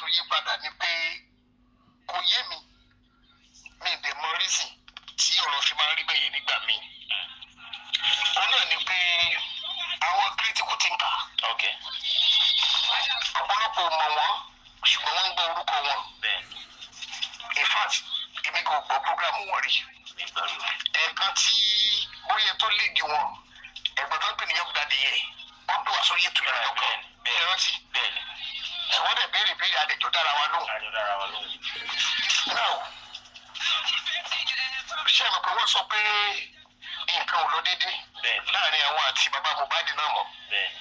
tún yí padà ni pé kò yé mi, mi dẹ̀ mọ reason tí ọ̀rọ̀ fi máa ń rí bẹ́ẹ̀ yẹn nígbà míì. Òun náà ni pé àwọn critical thinker, ọ̀pọ̀lọpọ̀ ò mọ̀ wọ́n, ṣùgbọ́n wọ́n ń gbọ́ orúkọ wọn. In fact, èmi kò gbọ́ program wọn rí. Mi gbọ́ rí o. Ẹ̀ẹ̀kan tí bóyá tó léèdì wọn, ẹ̀gbọ́n tó ń pè ní Young Daddy yẹn, wọ́n pè wá sórí ètò ìrìnàjò kan. Bẹ́ẹ̀ni. Ẹ rántí? Bẹ́ẹ̀ni. Wọ́n dẹ̀ béèrè béèrè, àdẹ̀jọ́ dára wa lóhùn. Àjọ dára wa lóhùn. Now, ṣé ẹ mọ̀ pé wọ́n sọ pé nǹkan ò lọ déédéé láàrin àwọn àti bàbá Mohbad náà mọ̀? Bẹ́ẹ̀ni.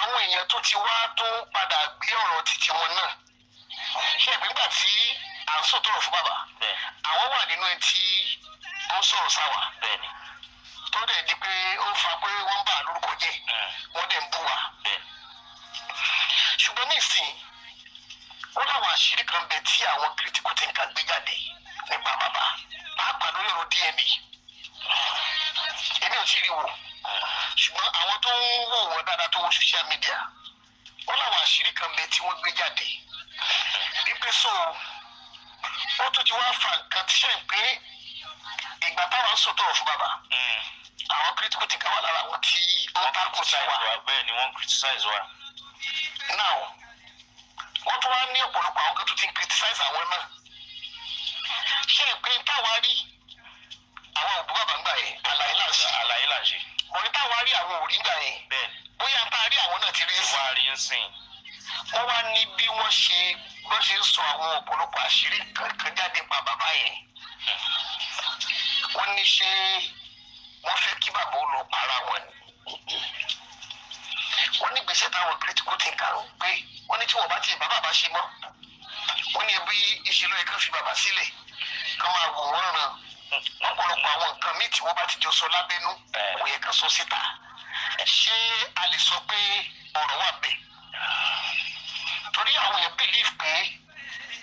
Àwọn èèyàn tó ti wá tó padà gbé ọ̀rọ̀ títí wọn náà, ṣé ìpínpà tí à ń sọ̀tọ̀rọ̀ fún bàbá, àwọn wà nínú ẹ tí ó ń sọ̀rọ̀ sáwà, tó dẹ̀ di pé ó fa pé wọ́n ń bà á lórúkọ jẹ́, wọ́n dẹ̀ ń bú wa. Ṣùgbọ́n nísìnyí, ó láwọn àṣírí kan bẹ tí àwọn critical thinker gbé jáde nípa bàbá, pàápàá lórí ọ̀rọ̀ DNA. Èmi ò tí ì rí wò, ṣùgbọ́n àwọn tó ń wò wọ́n dáadáa, tó wo social media, ó láwọn àṣírí kan bẹ tí wọ́n gbé jáde wípé so ó tún ti wá fa nǹkan tí ṣe ń pé ìgbà táwọn ń sòtọ̀rọ̀ fún bàbá, àwọn critical thinker wà lára àwọn tí ó Wọ́n takò sí criticize wa. wa. Bẹ́ẹ̀ni, wọ́n criticize wa. Now, wọ́n tún wá ní ọ̀pọ̀lọpọ̀ àwọn kan tó ti ń criticize àwọn náà. Ṣé ẹ pé táwa rí, àwọn òbí bàbá ń gbà yẹn, àlàyé là ń ṣe. Àlàyé là ń ṣe. Ọ̀rẹ́ táwa rí, àwọn òrí ń gbà yẹn. Bóyá tá a rí, àwọn náà ti rí sí. Wá rí ń sìn. Wọ́n wá ní bí wọ́n ṣe ń sọ àwọn ọ̀pọ̀lọpọ̀ àṣírí kankan jáde pa bàbá yẹn. Wọ́n ní ṣé wọ́n fẹ́ kí bàbá ó lọ para wọn ni? Wọ́n ní gbèsè táwọn critical thinker ń pé wọ́n ní tí wọ́n bá ti bá bàbá ṣe mọ́, wọ́n ní bí ìṣèlú ẹ̀ kan fi bàbá sílẹ̀ kán máa wò wọ́n ràn. Ọ̀pọ̀lọpọ̀ àwọn nǹkan míì tí wọ́n bá ti jọ sọ lábẹ́nú kò yẹ kán sọ síta. Ṣé a lè sọ pé ọ̀rọ̀ wà bẹ́ẹ̀? Torí àwọn èèyàn believe pé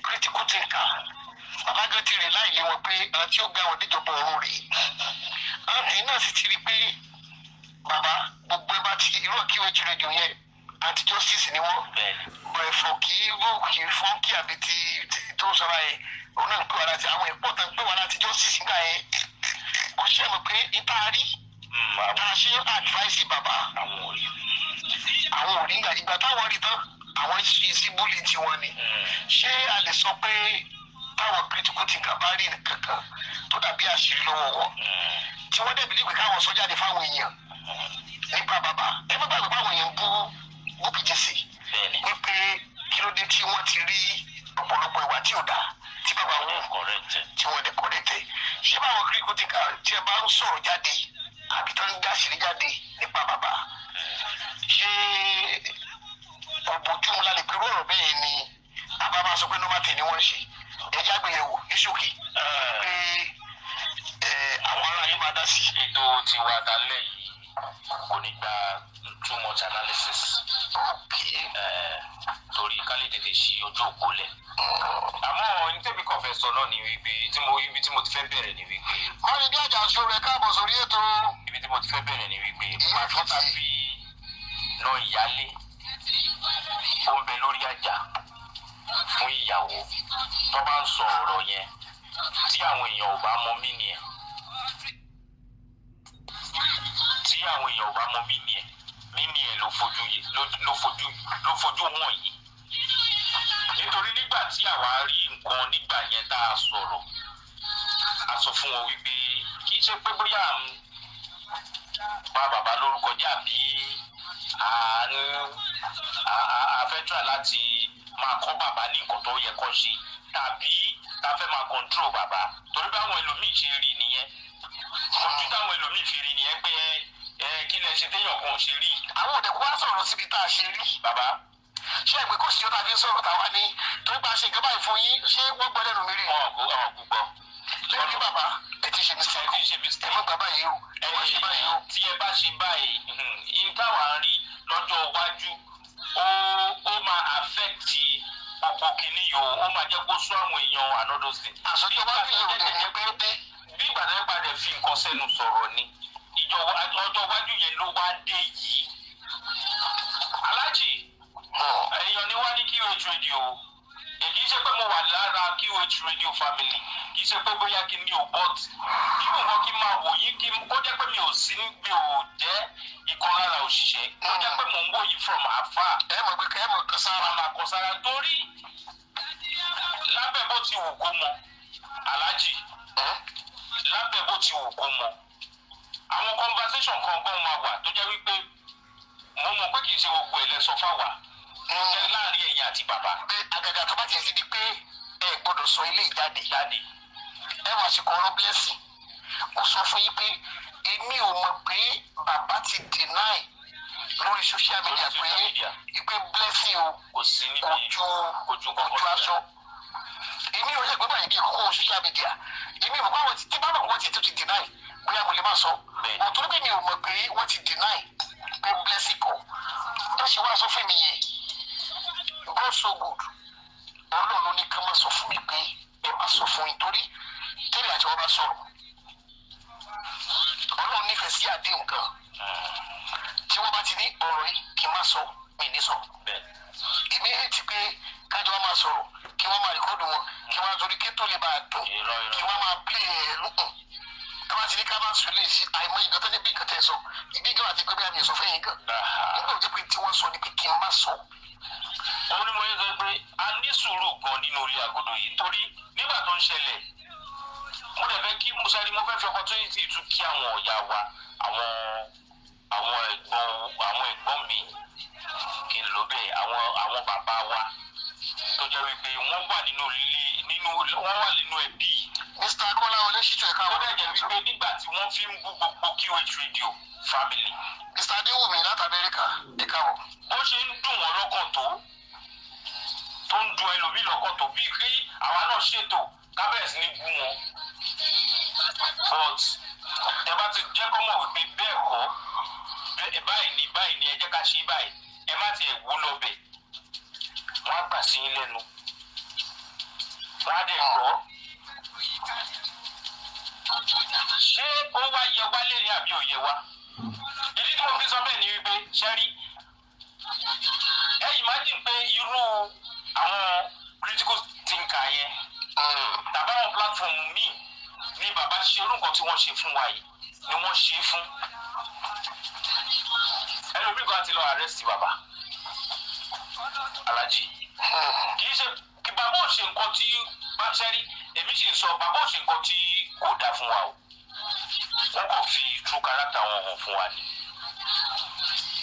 critical thinker, bàbá gan ti rìn láì lé wọn pé àwọn tí ó gbé àwọn déjọba ọ̀run rèé. Àwọn náà sì ti rí i pé bàbá gbogbo ẹ bá ti irú QH Radio yẹn, anti justice ni wọ́n. Bọ̀ kì í bó kì í fọ́n kí àbí ti tó sọ̀rọ̀ yẹn, òun náà ń pè wá láti àwọn ẹ̀pọ̀ tán pè wá láti justice nígbà yẹn. Kò ṣe é mọ̀ pé ìta rí tá a ṣe advice bàbá, Àwọn ò rí. àwọn ò rí ìgbà táwọn rí tán, àwọn ṣe sí bully tiwọn ni. Ṣé a lè sọ pé táwọn critical thinker bá rí nǹkan kan tó dàbí àṣírí lọ́wọ́ wọn, tí wọ́n dẹ̀ believe pé káwọn sọ jáde fáwọn èèyàn nípa bàbá? Ẹ má gbàgbé báwọn èèyàn bú Bukky Jesse wípé kí ló dé tí wọ́n ti rí ọ̀pọ̀lọpọ̀ ìwà tí ò dáa tí bàbá wù Correct. tí wọ́n dẹ̀ correct. Ṣé báwọn critical thinker tí ẹ bá ń sọ̀rọ̀ jáde àbí tó ń dáṣìírí jáde nípa bàbá, ṣé kò bójúmu lálẹ́ pẹ̀lú ọ̀rọ̀ bẹ́ẹ̀ ni? Àbá máa sọ pé normal thing ni wọ́n ń ṣe. Ẹ jẹ́ àgbéyẹ̀wò ní ṣókí pé àwọn ará yìí máa dá sí. Ètò tiwa dalẹ̀ yìí kò ní gba too much analysis, torí ká lè tètè ṣí ojú òpó lẹ̀. Àmọ́ ní tẹ́mi kàn fẹ́ sọ náà ni wípé tí mo ibi tí mo ti fẹ́ bẹ̀rẹ̀ ni wípé Mọ́rin bí àjà sọ rẹ̀, káàbọ̀ sórí ètò. Ibi tí mo ti fẹ́ bẹ̀rẹ̀ ni wípé Ìyá pàṣọ Èkìtì. Tàbí na ìyálé, ó ń bẹ lórí àjà fún ìyàwó tó bá ń sọ ọ̀rọ̀ yẹn, tí àwọn èèyàn ò bá mọ mí ni ẹ̀, tí àwọn èèyàn ò bá mọ mí ni ẹ̀, mí ni ẹ̀ ló fojú hàn yìí. Nítorí nígbà tí àwa rí nǹkan nígbà yẹn tá a sọ̀rọ̀, a sọ fún wọn wípé kì í ṣe pé bóyá à ń bá bàbá lórúkọ jẹ́ àbí à ń a fẹ́ try láti máa kọ́ bàbá ní nǹkan tó yẹ kó ṣe tàbí tá a fẹ́ máa control bàbá, torí báwọn ẹlòmíì ṣe rí nìyẹn, ojú táwọn ẹlòmíì fi rí nìyẹn pé ẹ ẹ kí lẹ ṣe téèyàn kan ò ṣe rí. Àwọn òde kó wá sọ̀rọ̀ síbi tá a ṣe rí. Bàbá. Ṣé ìpè kò sí ọ̀tá fi ń sọ̀rọ̀ táwa ní torí pé a ṣe nǹkan báyìí fún yín? Ṣé wọ́n gbọ́ lẹ́nu mi rí? Wọn kò, àwọn kò gbọ́. Lẹ́yìn bàbá, ẹ ti ṣe mistake. Ẹ ti ṣe mistake. Ẹ má gbà báyìí o, ẹ má ṣe báyìí o. Tí ẹ bá ṣe báyìí, yín táwa ń rí lọ́jọ́ iwájú, ó máa affect gbogbo kìíní yìí o, ó máa jẹ́ kó sún àwọn èèyàn another thing. Àsọjọ́ wá bí òde ní pé dé. Bí ìgbà tó ń padà fi nǹkan sẹ́nu sọ̀rọ̀ ni ìjọ ọjọ́ iwájú yẹn ló wá dé yìí. Aláàjì, èèyàn ni. QH Radio family, kì í ṣe pé bóyá kí ni o, but even wọn kí n máa wò yín, kí kó jẹ́ pé mi ò sí, mi ò jẹ́ ìkan lára òṣìṣẹ́, kó jẹ́ pé mò ń wò yín from afar, Ẹ mọ̀ pé ẹ mọ̀ kan sára. Máa kọ sára, torí lábẹ́ bó ti wù kó mọ, Aláàjì, lábẹ́ bó ti wù kó mọ, àwọn conversation kan gan máa wà tó jẹ́ wípé mo mọ̀ pé kì í ṣe gbogbo ẹ̀ lẹ sọ fáwa jẹ́ láàrin ẹ̀yin àti bàbá. Pé àgàgà tó bá tiẹ̀ sí di pé ẹ gbọ́dọ̀ sọ ilé ìjáde. Jáde. Ẹ wá sí kọ́rọ́ Blessing, ó sọ fún yín pé èmi ò mọ̀ pé bàbá ti deny lórí social media lórí pé social media. Pé Blessing o kò sí níbi kò ju kò ju kò ju aṣọ. Èmi ò lè gbé báyìí bí ìkókó social media. Èmi ò mọ̀ pé àwọn tí bá mọ̀ pé wọ́n ti tó ti deny, bóyá mo lè má sọ. Bẹ́ẹ̀ni. Mo torí pé mi ò mọ̀ pé wọ́n ti deny pé Blessing kọ̀ bó ṣe wá sọ fún mi yẹn. God so good, Ọlọ́run ló ní ká má sọ fún mi pé ẹ má sọ fún yín, torí tẹ́lẹ̀ àti wọn bá sọ̀rọ̀, Ọlọ́run nífẹ̀ẹ́ sí àdéhùn kan tí wọ́n bá ti ní ọ̀rọ̀ yìí kí n má sọ, mi ní sọ. Èmi hate pé kájọ wa máa sọ̀rọ̀, kí wọ́n máa record wọn, kí wọ́n torí kí tó lè bá a dùn, Irọ́, irọ́. kí wọ́n máa play ẹ̀ lókun. Tí wọ́n ti ní ká máa sọ lè ṣe àìmọ̀ nǹkan tó ní bí nǹkan tẹ̀ sọ ìbí gan àti pé bí àmì ìsọfẹ́ yìí gan nígbà tó jẹ́ pé tí wọ́n sọ ni pé kí n má sọ. Òun ni mo yẹ sọ pé a ní sùúrù gan nínú ilé agodo yìí, torí nígbà tó ń ṣẹlẹ̀, mo dẹ̀ fẹ́ kí musari, mo fẹ́ fi opportunity tún kí àwọn ọ̀yà wa, àwọn ẹ̀gbọ́n, àwọn ẹ̀gbọ́n mi, kí n lò bẹ́ẹ̀, àwọn bàbá wa tó jẹ́ wípé wọ́n wà nínú ilé, nínú wọ́n wà nínú ẹbí. Mr. Kọ́lá Olóṣìṣẹ́, ẹ̀ka. Ó dẹ̀ jẹ́ wípé nígbà tí wọ́n fi ń bú gbogbo QH Radio family, Mr. Adéwùmí láti Amẹ́ríkà, ẹ̀ka wọ̀. Bó ṣe ń dùn wọ́n lọ́kàn tó, tó ń dùn ẹlòmíì lọ́kàn tó, bí kí àwa náà ṣètò kábẹ̀rẹ̀ sí ní bú wọn, but ẹ bá ti jẹ́ kọ́ mọ̀ wípé bẹ́ẹ̀ kọ́, báyìí ni, báyìí ni, ẹ jẹ́ ká ṣe báyìí, ẹ má tiẹ̀ wó lọ bẹ̀, wọ́n á gbà sí yín lẹ́nu, wọ́n á dẹ̀ gbọ́. Ṣé ó wá yẹ wá lérè àbí ò yẹ wá? Ìdí tí mo fi sọ bẹ́ẹ̀ ni wípé, ṣẹ́rí, ẹ imagine pé irú àwọn critical thinker yẹn tàbí àwọn platform míì ní bàbá ṣe irú nǹkan tí wọ́n ṣe fún wa yìí ni wọ́n ṣe fún ẹlòmíì kan ti lọ arrest bàbá. Alájì, kì í ṣe kí bàbá ò ṣe nǹkan tí bá ṣẹ́rí, èmi sì ń sọ, bàbá ò ṣe nǹkan tí kò dáa fún wa o. Wọ́n kàn fi true character wọn hàn fún wa ni.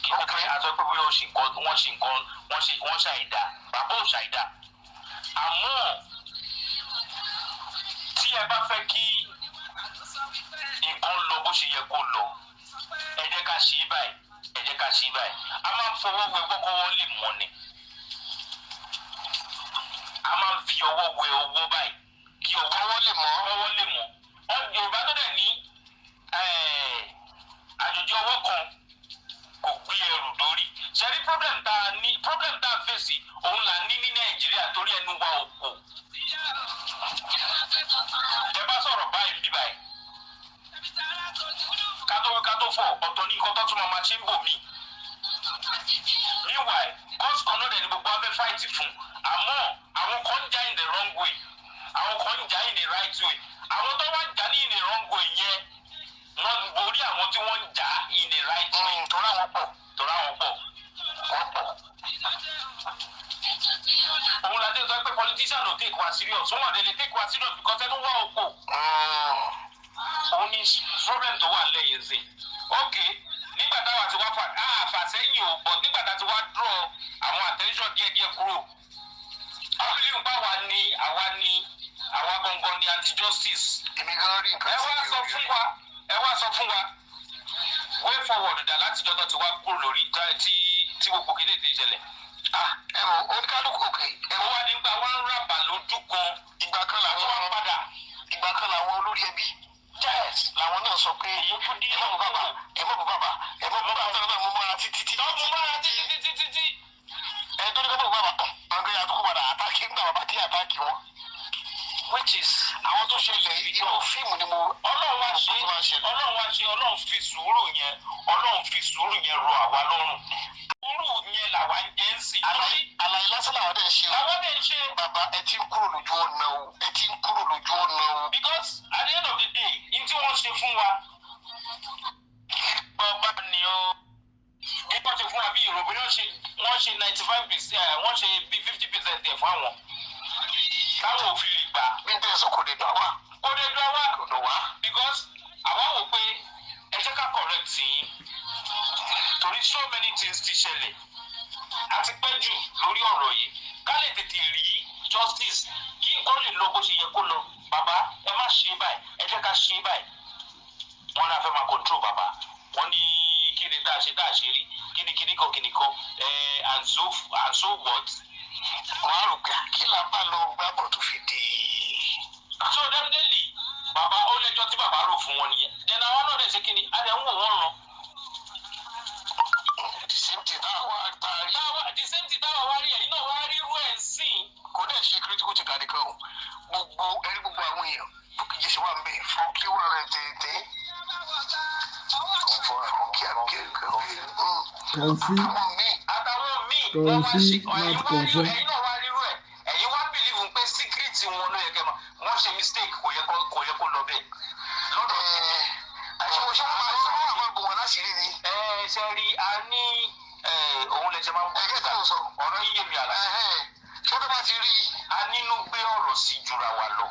Kì í ṣe pé a sọ pé bóyá wọ́n ṣe nǹkan, wọ́n ṣe nǹkan, wọ́n ṣe, wọ́n ṣàìdá. Bàbá ò ṣàìdá, àmọ́ tí ẹ bá fẹ́ kí nǹkan lọ bó ṣe yẹ kó lọ, ẹ jẹ́ ká ṣe é báyìí, ẹ jẹ́ ká ṣe é báyìí. A máa ń fọwọ́ wẹ wọ́kọ́wọ́ lè mọ́ ni. A máa ń fi ọwọ́ wẹ ọwọ́ báyìí kí ọwọ́ ọwọ́ lè mọ́. Ọwọ́ lè mọ́. Yorùbá tó dẹ̀ ní àjòjì ọwọ́ kan kò gbé ẹrù dórí. Ṣe rí problem tá a ní, problem tá a fèsì, òun là ní ní Nàìjíríà, torí ẹnu wa ò kò. Tẹ bá sọ̀rọ̀ báyìí bí báyìí, ká tó wí ká tó fọ̀, ọ̀tọ̀ ní nǹkan tó tún máa ṣe ń bò mí. Meanwhile, cause kan náà dẹ̀ ni gbogbo abẹ́ fight fún, àmọ́ àwọn kan ń jà in the wrong way, àwọn kan ń jà in the right way. Àwọn tó wá ń jà ní in the wrong way yẹn, wọ́n ń borí àwọn tí wọ́n ń jà in the right way. Torí àwọn pọ̀. Torí àwọn pọ̀. Wọ́n pọ̀. Òun la dé sọ pé politician ò take wa serious. Wọn ò lè take wa serious because ẹnu wá òpó. Òun ni problem tó wà lẹ́yìn sí. Ok, nígbà táwa ti wá fà á fà sẹ́yìn o, but nígbà tá a ti wá draw àwọn attention díẹ̀díẹ̀ kúrò, àwọn ilé ìgbà wa ni àwa ni àwa gangan ni anti justice. Èmi gan rí nǹkan Ẹ tí wá mi sọ ò rí fún rí. wa, ẹ wá sọ fún wa way forward dà láti jọ́tọ̀ tí wá kúrò lórí tí gbogbo kéde ti ṣẹlẹ̀. Ah, ẹ mọ̀ oníkálukú, òkè ẹ Ó wọ wá nígbà wá ń ràbà lójú kan, ìgbà kan tó wá làwọn padà. Ìgbà kan làwọn olórí ẹbí làwọn náà sọ pé Èyí kú díẹ̀ ẹ má bú bàbá, ẹ má bú bàbá, ẹ má bú bàbá náà mú mọ́ra títí títí. Tọ́mú mọ́ra títí títí títí. Ẹ tó ní kó bú bàbá, ọ̀gbẹ́ àtúkù padà attack nígbà bàbá tí attack wọn. Which is Àwọn tó ṣẹlẹ̀ inú fíìmù ni mo Ọlọ́run wá ṣe tó máa ń ṣẹlẹ̀. Ọlọ́run wá ṣe, Ọlọ́run fi sùúrù yẹn, Ọlọ́run fi sùúrù yẹn rọ àwa lọ́rùn. Sùúrù yẹn làwa ń jẹ́ ń sìn. Àlàyé, àlàyé lásán làwọn dẹ̀ ṣe. Làwọn dẹ̀ ń ṣe. Bàbá, ẹ ti ń kúrò lójú ọ̀nà o, ẹ ti ń kúrò lójú ọ̀nà o. Because at the end of the day, in tí wọ́n ṣe fún wa, bàbá ni ó ní wọ́n ṣe fún wa bí Yorùbá wọ́n ṣe 95%, wọ́n ṣe bí 50% ẹ̀ fún àwọn táwọn ò fi lè gbà. Bí n tẹ́ sọ, kò lè dùn wá. Kò lè dùn wá. Kò dùn wá. Because àwa wò pé ẹ jẹ́ ká correct yín, torí so many things ti ṣẹlẹ̀, àti pẹ́ jù lórí ọ̀rọ̀ yìí, ká lè tètè rí justice, kí nǹkan lè lọ bó ṣe yẹ kó lọ. Bàbá, ẹ má ṣe báyìí, ẹ jẹ́ ká ṣe báyìí. Wọ́n náà fẹ́ máa control bàbá. Wọ́n ní kí ni tá a ṣe, tá a ṣe rí, kí ni kíní kan kíní kan ẹ, and so what? Wọ́n á rò pé kí la bá lọ gbábọ̀ tó fi di. So definitely, bàbá ó lẹ́jọ́ tí bàbá rò fún wọn nìyẹn. Then àwọn náà dẹ̀ ṣe kí ni, a dẹ̀ ń wò wọ́n ràn. The same thing táwa tá a rí. Táwa, the same thing táwa wá rí, ẹ̀yin náà wá rí irú ẹ̀ ń sìn. Kò dẹ̀ ṣe critical thinker nìkan o, gbogbo ẹrí, gbogbo àwọn èèyàn, Bukky Jesse wà ń bẹ̀, Fọ́nkí wà rẹ̀ tètè. Fọ́nkí àbíkẹ́ Kọ̀ǹfí. àwọn míì. Àtàwọn míì wọ́n wá Kọ̀ǹfí ṣe, ẹ̀yin not wá rí kọ̀ǹfẹ́. ẹ̀yin náà wá rí irú ẹ̀, ẹ̀yin wá believe pé secret wọn ló yẹ kẹ́ mọ̀. Wọ́n ṣe mistake, kò yẹ kó lọ bẹ́ẹ̀ lọ́dọ̀. Àṣewọ́ṣẹ́ wọn máa sọ wọn àwọn bò wọn láṣìírí ni. Ẹ ṣe rí a ní òun lè ṣe máa ń bọ̀. Ẹ̀gẹ́ táwọn sọ. Ọ̀rọ̀ yíyé mi àlàyé. Ṣé tó bá ti rí i. A nínú gbé ọ̀rọ̀ sí jura wa lọ,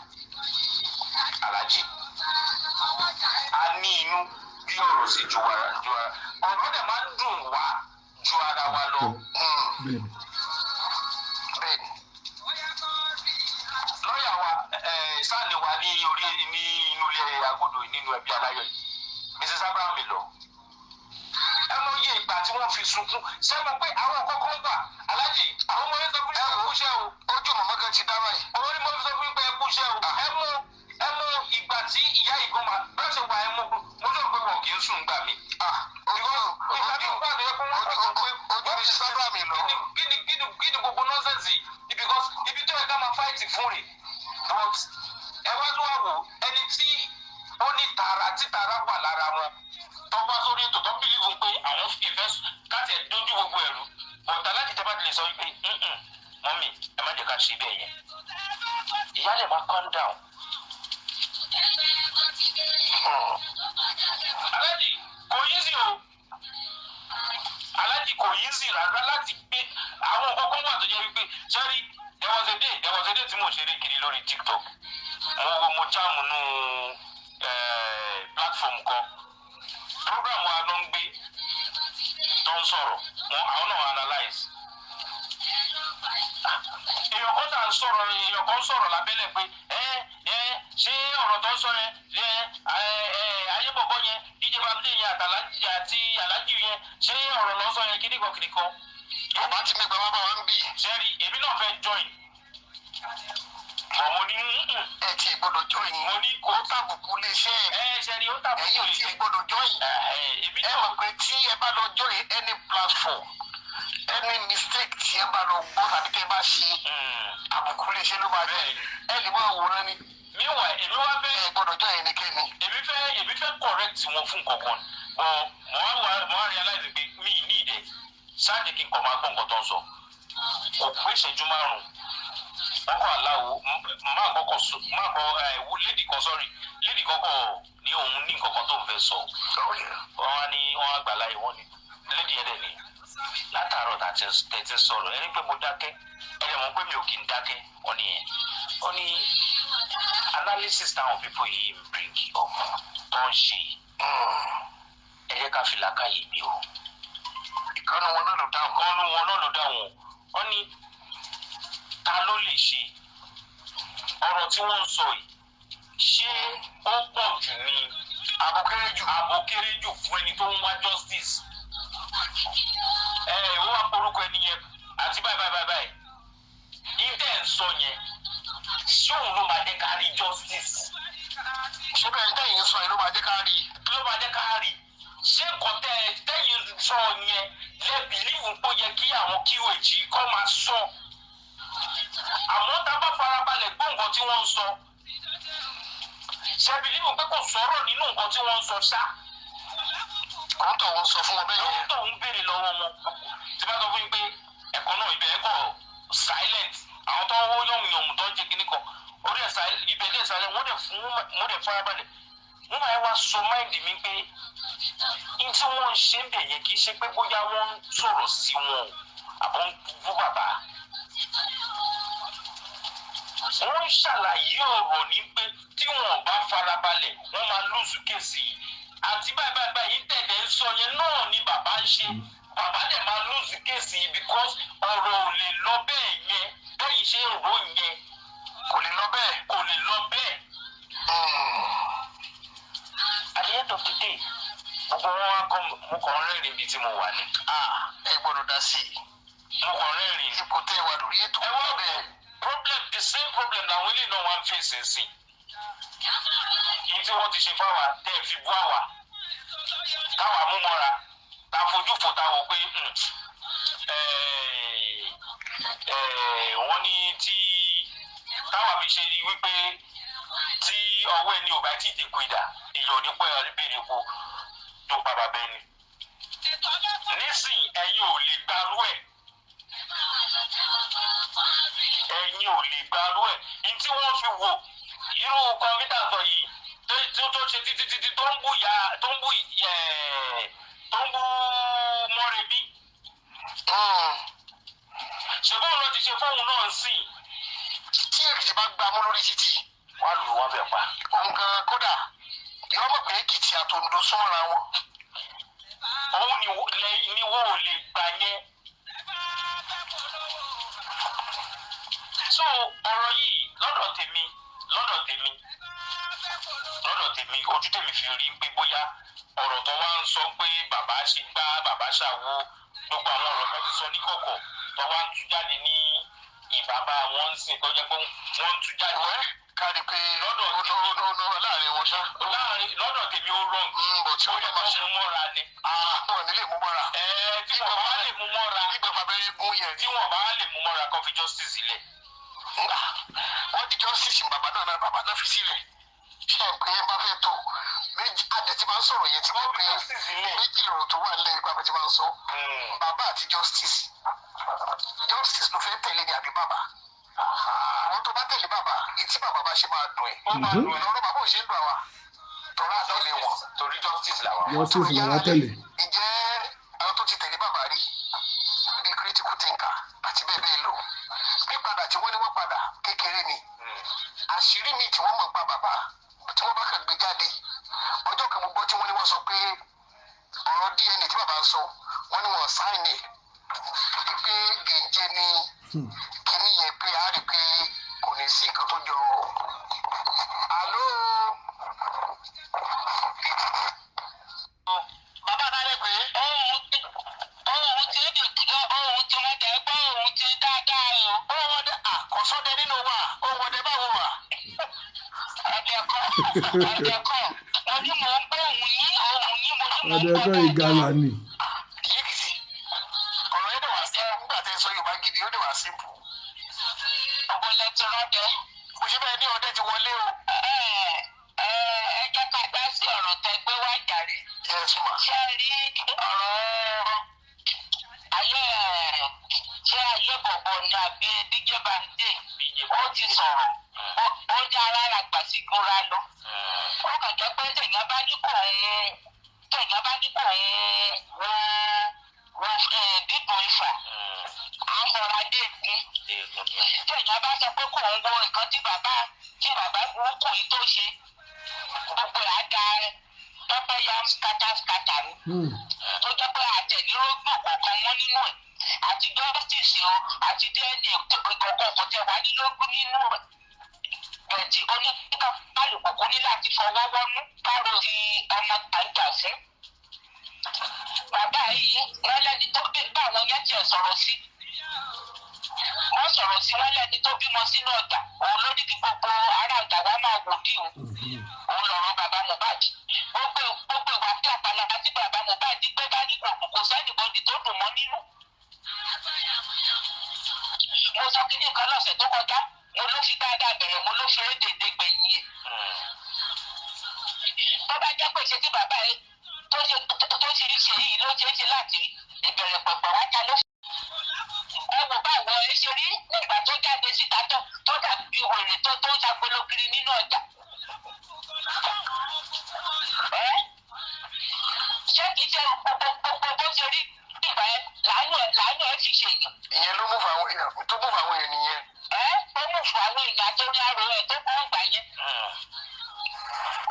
alájì. A ní inú gbé ọ̀rọ̀ sí ju ara ju ara, ọ̀rọ̀ dẹ̀ máa ń dùn wá ju ara wa lọ. Bẹ́ẹ̀ni. Bẹ́ẹ̀ni. Lọ́ọ̀yà wa sáàni wa ní orí ní inú ilé agodo nínú ẹbí aláyọ̀ yìí, Mrs Abraham lọ, ẹ mọ iye ìgbà tí wọ́n fi sunkún. Ṣé mo pé àwọn kọ́kọ́ gbà, alájì, àwọn ọmọ yẹn sọ fún mi pé ẹ kúṣẹ́ o. Ojú màmá kan ti dá báyìí. Òun ni mo fi sọ fún mi pé ẹ kúṣẹ́ o. Ẹ mọ ìgbà tí ìyá ìgbọ́n máa bá ṣe wà, ẹ mọ mo sọ pé wọn kì í sùn gbà mí. Ojú Ìgbà tí wọ́n gbà tó yẹ kó wọ́n sọ pé ojú Mrs Abraham lọ. Kí ni gbogbo nonsense yìí? Because ibi tó yẹ ká máa fight fún rè, but ẹ wá tó wá wò, ẹni tí ó ní tara tí tara wà lára wọn tó wá sórí ètò tó believe pé àwọn ìfẹ́ káàtì ẹ̀ dójú gbogbo ẹ̀rú, but aláàjì, tẹ́ bá ti lè sọ wípé, "Mummy, ẹ má jẹ́ ká ṣe bẹ́ẹ̀ yẹn," ìyá lè máa calm down. Aláàjì, kò easy o. Aláàjì, kò easy rárá láti gbé àwọn nǹkan kan wà tó jẹ́ wípé, sorry, there was a day tí mò ń ṣeré kiri lórí TikTok. Mo jam nù platform kan, program wa ló ń gbé tó ń sọ̀rọ̀ wọn, àwọn náà analyse. Èèyàn kan náà ń sọ̀rọ̀, èèyàn kan ń sọ̀rọ̀ lábẹ́lẹ̀ pé ẹ ẹ ṣé ọ̀rọ̀ tó ń sọ yẹn, ẹ ẹ ẹ ayébọ̀bọ̀ yẹn, DJ Babjé yẹn, àtàlájì àti alájì yẹn, ṣé ọ̀rọ̀ ló ń sọ yẹn, kíníkan kíníkan. Bàbá tí mi gbà wá bá wa ń bì. Sẹ́rí, èmi náà fẹ́ join bọ̀, mo ní Ẹ ti gbọ́dọ̀ join. Mo ní kò Ó tàbùkù iléeṣẹ́. Ẹ ṣẹ́rí, ó tàbí Ẹ̀yin ò tí ì gbọ́dọ̀ join. Èmi Ẹ náà mọ̀ pé tí ẹ bá lọ join any platform, any mistake tí ẹ bá lọ gbọ́ tàbí tẹ́ bá ṣe, àbùkù iléeṣẹ́ ló máa jẹ́. Ẹ lè máa wòran ni. Meanwhile, èmi wá fẹ́ Ẹ gbọ́dọ̀ join ẹnikẹ́ni. Èmi fẹ́ correct wọn fún nǹkan kan, but mo wá realize pé mi ní ìdẹ ṣáàjì kí n kàn máa gbọ́ nǹkan tó ń sọ. Kò pé ìṣẹ́jú 5, wọ́n kọ́ aláwo máa kọ́kọ́ máa kọ́ ẹ wú lady kan, sorry, lady kan kọ́ ní òun ní nǹkan kan tó ń fẹ́ sọ. Wọ́n wá ní wọ́n á gbà láyé, wọ́n ní lady yẹn dẹ̀ ní látàárọ̀ tẹ̀tí sọ̀rọ̀ ẹni pé mo dákẹ́, ẹ dẹ̀ mọ̀ pé mi ò kì í dákẹ́. Wọ́n ní yẹn, ó ní analysis táwọn people yìí ń bring up tó ń ṣe yìí, ẹ jẹ́ ká fi làákàyè mi o. Ìkànnì wọn náà ló dáhùn. Kan ló wọn náà ló dá wọn. Wọ́n ní ta ló lè ṣe ọ̀rọ̀ tí wọ́n ń sọ yìí? Ṣé ó pọ̀ jù ní Àbò kéré jù. Àbò kéré jù fún ẹni tó ń wá justice? Ẹ ó wá porúkọ ẹni yẹn àti báyìí báyìí báyìí báyìí intẹ́ ń sọ yẹn, ṣé òun ló máa jẹ́ ká rí justice? Ṣé bẹ́ẹ̀ tẹ́yìn sọ yìí ló máa jẹ́ ká rí i? Ló máa jẹ́ ká rí? Ṣé nǹkan tẹ́yìn sọ yẹn lẹ believe pé ó yẹ kí àwọn QH kọ́ máa sọ? Àmọ́ tá a bá farabalẹ̀ gbọ́ nǹkan tí wọ́n ń sọ, ṣe believe pé kò sọ̀rọ̀ nínú nǹkan tí wọ́n ń sọ ṣá? Òun tó ń sọ fún wọn bẹ́ẹ̀ yẹn. Lóhun tó ń béèrè lọ́wọ́ wọn, tí bá sọ fún yín pé ẹ̀kọ́ náà ibẹ̀ ẹ̀kọ́ Silent, àwọn tó ń wó yànmùyànmù tó ń jẹ kíní kan, ó dẹ̀ silent, ibẹ̀ dẹ̀ silent. Wọ́n dẹ̀ fún, mo dẹ̀ farabalẹ̀. Wọ́n máa wá sọ mind mi pé n tí wọ́n ń ṣe ń bẹ̀ yẹn, kì í ṣe pé bóyá wọ́n ń sọ̀rọ̀ sí wọn o, àbọ̀ ń bú bàbá. Wọ́n ń ṣàlàyé ọ̀rọ̀ ní pé tí wọn ò bá farabalẹ̀, wọ́n máa lose case yìí, àti báyìí báyìí báyìí tẹ̀lé ń sọ yẹn náà ni bàbá ń ṣe. Bàbá dẹ̀ máa lose case yìí because ọ̀rọ̀ ò lè lọ bẹ́ẹ̀ yẹn bẹ́ẹ̀ ṣe ń rò yẹn. Kò lè lọ bẹ́ẹ̀. Kò lè lọ bẹ́ẹ̀. At the end of the day, gbogbo wọn wá kọ́, mo kàn ń rẹ́rìn ibi tí mo wà ní. Ah, ẹ gbọ́dọ̀ dá sí i. Mo kàn ń rẹ́rìn. Ipò tẹ́ ẹ wà lórí ètò. Ẹ wá bẹ́ẹ̀, problem, the same problem làwọn eléyìí náà wá ń fèsì sí yìí tí wọ́n ti ṣe fáwa tẹ́ ẹ fi bú àwa, táwa mú mọ́ra, tá a fojú fò, tá a wò pé wọ́n ní tí táwa fi ṣe wípé tí ọwọ́ ẹni ò bá tí ì dé kuidà, èèyàn ò ní pẹ́ béèrè kú tó pa bàbá ẹni. Nísìn, ẹ̀yin ò lè gbarú ẹ̀, ẹ̀yin ò lè gbarú ẹ̀. Ní tí wọ́n fi wò irú kọ̀ǹpútà sọ yìí tó ṣe títí títí tó ń bú ya, tó ń bú ẹ̀, tó ń bú Mọ́remí, ṣùgbọ́n òun ló ti ṣe fóun náà ń sìn. Tí Èkìtì bá gbà mú lórí títì, wọ́n á lù wọ́n fẹ́ pa. Òun gan kódà yọ mọ̀ pé Èkìtì àtòǹdó súnmọ́ra wọn. Òun ni wọ́n ò lè gbà yẹn. So ọ̀rọ̀ yìí, lọ́dọ̀ tèmi, ojú tèmi fi rí pé bóyá ọ̀rọ̀ tó wá ń sọ pé bàbá ṣe gbá, bàbá ṣàwo, gbogbo àwọn ọ̀rọ̀ tó ti sọ níkọ̀kọ̀ tó wá ń tú jáde ní ìbàbá wọn ń sìn, tó jẹ́ pé wọ́n ń tú jáde. Wẹ́ kárí pé Lọ́dọ̀ ó tèmi. lọ láàrin wọn ṣá. Láàrin lọ́dọ̀ tèmi, ó rọ̀ Bọ̀ tí ó wọ́n yẹ bá máa kó ṣe. mú mọ́ra ni. Àwọn nílé mú mọ́ra. Ẹ tí wọ́n bá lè mú mọ́ra, Ìgbà fàbẹ́rẹ́ gún yẹn. tí wọ́n bá lè mú mọ́ra, kó fi justice sílẹ̀. Ngbà wọ́n di justice, bàbá náà náà bàbá náà fi sílẹ̀. Ṣé ẹ̀ pé ẹ bá fẹ́ tó méjì adẹ̀ tí máa ń sọ̀rọ̀ yẹn ti Wọ́n pé fi justice sílẹ̀. méjì lọ̀rọ̀ tó wà nílẹ̀ nípa bó ti máa ń sọ. Bàbá àti justice. Justice ló fẹ́ tẹ̀lé ni àbí bàbá? Àwọn tó bá tẹ̀lé bàbá, etí bàbá bá ṣe máa dùn ẹ̀. Ó máa dùn ẹ́. Lọ́rọ̀ bàbá ò ṣe ń dùn àwa. Tọ́lá tẹ̀lé wọn. Torí justice làwọn. Justice làwa tẹ̀lé. Ǹjẹ́ àwọn tó ti tẹ̀lé bàbá rí bí critical thinker àti bẹ́ẹ̀ bẹ́ẹ̀ lọ, pípadà tí wọ́n ní wọ́n padà kékeré ni. Àṣírí mi tí wọ́n mọ̀ pa bàbá tí wọ́n bá kàn gbé jáde ọjọ́ kan, mo gbọ́ tí wọ́n ní wọ́n sọ pé ọ̀rọ̀ DNA tí bàbá ń sọ, wọ́n ní wọ́n sign ẹ̀ pé gèǹjẹ́ ni kíní yẹn, pé a rí pé kò ní sí nǹkan tó jọ. Àló, bàbá náà pé Ohun tí ó dùn, ohun tí wọ́n tẹ̀ gbọ́, ohun tí dáadáa o. Ohun ọdẹ àkọsọdẹ nínú wa, ohun ọdẹ báwo wà? Ọdẹ kọ́, ọdẹ kọ́, mo ní mò ń gbọ́ ohun yín, ohun yín, mo ní mò ń Ọdẹ gbọ́ kọ́, ìgalà ni. Yékìtì, ọ̀rọ̀ yẹn dẹ̀ wá sí nígbà tẹ́ sọ Yorùbá gidi, ó dẹ̀ wá simple. Ọ̀bọ̀n lẹ ti rọ́dẹ. Mo ṣe bẹ́ẹ̀ ní ọdẹ ti wọlé o. Ẹ ẹ ẹ jẹ́ ká dá sí ọ̀rọ̀ tẹ gbé wá jàre. Yes ma. Ṣé ẹ rí ọ̀rọ̀ ayé ẹ̀, ṣé ayé bọ̀bọ̀ ni àbí DJ Bande? Ó ti sọ̀rọ̀, ó ní ara rà gbà sí gúnra lọ. Ó kàn jẹ́ pé tẹ̀yàn bá ní kò ń wo wo dídùn ifá, à ń mọra dé egun. Tẹ̀yàn bá sọ pé kò ń wo nǹkan tí bàbá burúkú yìí tó ṣe, gbogbo ẹ̀ á da pẹ́pẹ́ ya skata skata ni, tó jẹ́ pé àtẹ̀nírógbò kọ̀ọ̀kan mọ́ nínú ẹ̀, àti justice o, àti DNA kọ̀ọ̀kan kò tẹ̀ wá nílógún nínú ẹ̀. Bẹ̀tì oníkálukú ní láti fọwọ́ wọ́nú kárò ti ọmọ tàǹjà fún. Bàbá yìí, wọ́n lẹ́ni tó bí báwọn yẹn tiẹ̀ sọ̀rọ̀ sí. Wọ́n sọ̀rọ̀ sí, wọ́n lẹ́ni tó bímọ sínú ọjà. Òun ló ní kí gbogbo ará ọjà wa máa wò dí òun. Òun lọ̀rọ̀ bàbá Mohbad. Gbogbo ìwà tí àpàlà tí bàbá Mohbad gbé dání kò sẹ́nìbọ̀dì tó dùn mọ́ nínú. Mo sọ kí ní nǹkan lọ́sẹ̀ tó kọjá, mo ló fi dáadáa bẹ̀rẹ̀, mo ló fi rédèdè gbẹ̀yìn ẹ̀. Tó bá jẹ́ pé ṣe tí bàbá yẹn tó ṣe tó ṣe ṣe yìí ló ṣe é ṣe láti ìbẹ̀rẹ̀ pẹ̀pẹ̀ wá ta ló. Ẹ wò báwo ẹ ṣe rí. tó tó ń ṣàgbolo kiri nínú ọjà. Ẹ́, ṣé kìí ṣe gbogbo gbogbo bó ṣe rí ìgbà ẹ làánú ẹ fi ṣèyàn? Ìyẹn ló mú fún àwọn èèyàn tó mú fún àwọn èèyàn nìyẹn. Ẹ ó mú fún àwọn èèyàn tó ní àrò ẹ tó kọ́ ìgbà yẹn.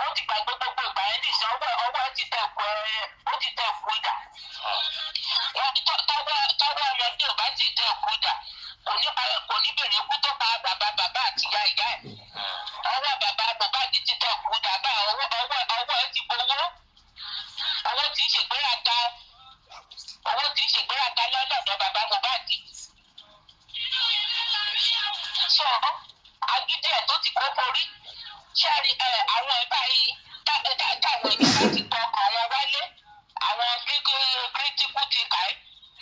Ó ti gbàgbé gbogbo ìgbà yẹn nìṣẹ́. Ọwọ́ ẹ ti tẹ ẹ̀kú ẹ, ó ti tẹ ẹ̀kú ìdà. Wọ́n tọ́wọ́ ọmọdé ò bá ti tẹ ẹ̀kú ìdà, kò ní bèrè ikú tó pa bàbá bàbá àti ìyá ìyá ẹ̀. Ọwọ́ bàbá bàbá ti ti tẹ ẹ̀kú ìdà bá ọwọ́ ẹ ti gbowó. Owó tí ń ṣègbéraga, owó tí ń ṣègbéraga lọ́dọ̀ bàbá Mohbad. Sọ agídí ẹ̀ tó ti kó borí ṣẹ́ẹ̀rì ẹ̀, àwọn ẹ̀ báyìí táwọn èèyàn bá ti gbọ́ ọkàn wọn wálé, àwọn critical thinker ẹ̀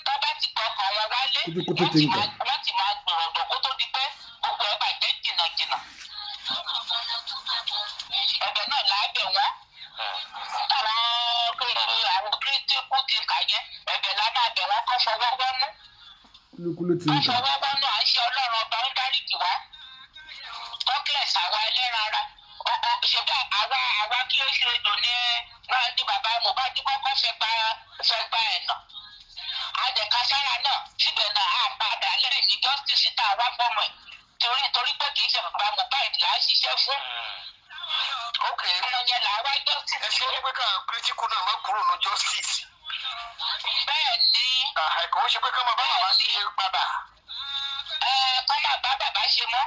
tó bá ti gbọ́ ọkàn wọn wálé, Critical wọ́n ti thinker. wọ́n ti máa gbèrò kó tó di pé gbogbo ẹ̀ bàjẹ́ jìnnàjìnnà. Ẹ̀bẹ̀ náà là á bẹ̀ wọ́n. Àwọn critical thinker yẹn, ẹ̀bẹ̀ là á máa bẹ̀ wọ́n kọ́ fọwọ́ wọ́nú. Kúlíkúlí ti ń Wọ́n kà. fọwọ́ wọ́nú. À ń ṣe Ọlọ́run ọba ń dáríjì wá. Tọ́kílẹ̀sì àwa ẹlẹ́ran ara ṣebí àwa kí ó ṣe odò ní náà ní bàbá Mohbad kọ́kọ́ fẹ́ gba ẹ̀nà adẹ̀kására náà síbẹ̀ náà, á padà lẹ́yìn ní justice tá a wá fọ́mọ ẹ̀, torí pé kì í ṣe bàbá Mohbad là á ṣiṣẹ́ fún. Ok. Ọmọ yẹn là á wá justice Ẹ ṣe fún. ní pé ká critical náà má kúrò ní justice. Bẹ́ẹ̀ ni. Kò ń ṣe pé ká máa bá bàbá ṣe padà. Ẹ kọ́ máa bá bàbá ṣe mọ́.